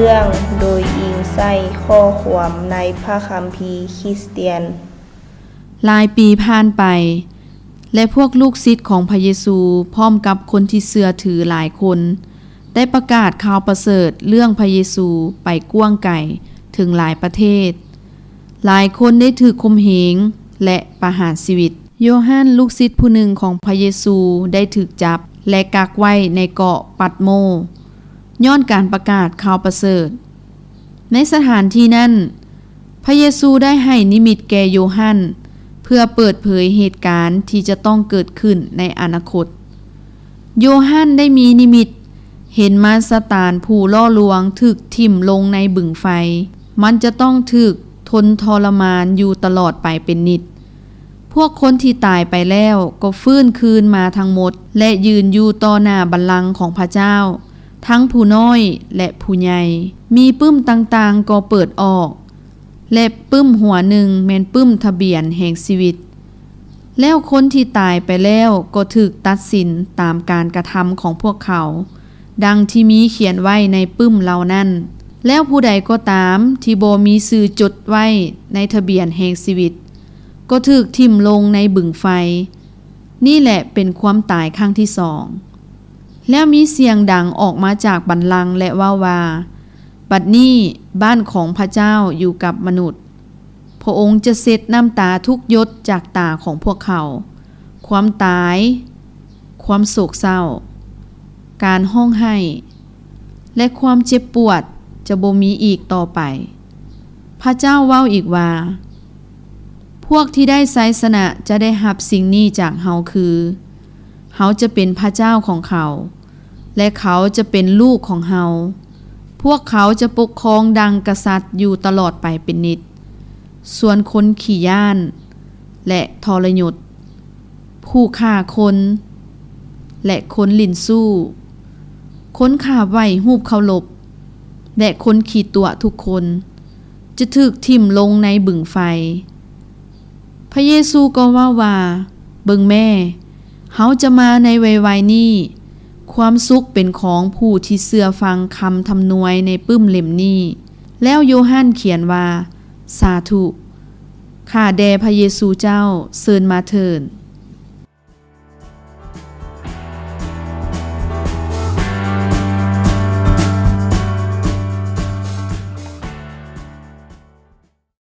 ເລື່ອງໂດຍອີງໃສ່ຂໍ້ຄວາມໃນພະຄຳພີຄຣິສຕຽນ. ຫຼາຍປີຜ່ານໄປ ແລະ ພວກລູກສິດຂອງພະເຢຊູ ພ້ອມກັບຄົນທີ່ເຊື່ອຖືຫຼາຍຄົນ ໄດ້ປະກາດຂ່າວປະເສີດເລື່ອງພະເຢຊູໄປກວ້າງໄກເຖິງຫຼາຍປະເທດ. ຫຼາຍຄົນໄດ້ຖືກຂົ່ມເຫງ ແລະ ປະຫານຊີວິດ. ໂຢຮັນ ລູກສິດຜູ້ໜຶ່ງຂອງພະເຢຊູ ໄດ້ຖືກຈັບ ແລະ ກັກໄວ້ໃນເກາະປັດໂມ ຍ້ອນການປະກາດຂ່າວປະເສີດ. ໃນສະຖານທີ່ນັ້ນ, ພະເຢຊູໄດ້ໃຫ້ນິມິດແກ່ໂຢຮັນ ເພື່ອເປີດເຜີຍເຫດການທີ່ຈະຕ້ອງເກີດຂຶ້ນໃນອະນາຄົດ. ໂຢຮັນໄດ້ມີນິມິດເຫັນມາສະຕານຜູ້ຫຼໍ່ລວງຖືກຖິ້ມລົງໃນບຶງໄຟ. ມັນຈະຕ້ອງຖືກທົນທໍລະມານຢູ່ຕະຫຼອດໄປເປັນນິດ. ພວກຄົນທີ່ຕາຍໄປແລ້ວກໍຟື້ນຄືນມາທັງໝົດ ແລະ ຢືນຢູ່ຕໍ່ໜ້າບັນລັງຂອງພະເຈົ້າ, ທັງຜູ້ນ້ອຍ ແລະ ຜູ້ໃຫຍ່. ມີປຶ້ມຕ່າງໆກໍເປີດອອກ ແລະ ປຶ້ມຫົວໜຶ່ງແມ່ນປຶ້ມທະບຽນແຫ່ງຊີວິດ. ແລ້ວຄົນທີ່ຕາຍໄປແລ້ວກໍຖືກຕັດສິນຕາມການກະທຳຂອງພວກເຂົາ, ດັ່ງທີ່ມີຂຽນໄວ້ໃນປຶ້ມເຫຼົ່ານັ້ນ. ແລ້ວຜູ້ໃດກໍຕາມທີ່ບໍ່ມີຊື່ຈົດໄວ້ໃນທະບຽນແຫ່ງຊີວິດ ກໍຖືກຖິ້ມລົງໃນບຶງໄຟ. ນີ້ແຫຼະເປັນຄວາມຕາຍຄັ້ງທີສອງ. ແລ້ວມີສຽງດັງອອກມາຈາກບັນລັງ ແລະ ເວົ້າວ່າ, ບັດນີ້ບ້ານຂອງພະເຈົ້າຢູ່ກັບມະນຸດ. ພະອົງຈະເຊັດນ້ຳຕາທຸກຢົດຈາກຕາຂອງພວກເຂົາ. ຄວາມຕາຍ, ຄວາມໂສກເສົ້າ, ການຮ້ອງໄຫ້ ແລະ ຄວາມເຈັບປວດຈະບໍ່ມີອີກຕໍ່ໄປ. ພະເຈົ້າເວົ້າອີກວ່າ, ພວກທີ່ໄດ້ໄຊຊະນະຈະໄດ້ຮັບສິ່ງນີ້ຈາກເຮົາ ຄື ເຮົາຈະເປັນພະເຈົ້າຂອງເຂົາ ແລະ ເຂົາຈະເປັນລູກຂອງເຮົາ. ພວກເຂົາຈະປົກຄອງດັ່ງກະສັດຢູ່ຕະຫຼອດໄປເປັນນິດ. ສ່ວນຄົນຂີ້ຢ້ານ ແລະ ທໍລະຍົດ, ຜູ້ຂ້າຄົນ ແລະ ຄົນຫຼິ້ນຊູ້, ຄົນຂາບໄຫວ້ຮູບເຄົາລົບ ແລະ ຄົນຂີ້ຕົວະທຸກຄົນ ຈະຖືກຖິ້ມລົງໃນບຶງໄຟ. ພະເຢຊູກໍເວົ້າວ່າ, ເບິ່ງແມ້, ເຮົາຈະມາໃນໄວໆນີ້. ຄວາມສຸກເປັນຂອງຜູ້ທີ່ເຊື່ອຟັງຄຳທຳນວຍໃນປຶ້ມເຫຼັ້ມນີ້. ແລ້ວໂຢຮັນຂຽນວ່າ, ສາທຸ. ຂ້າແດ່ພະເຢຊູເຈົ້າ, ເຊີນມາເທີດ.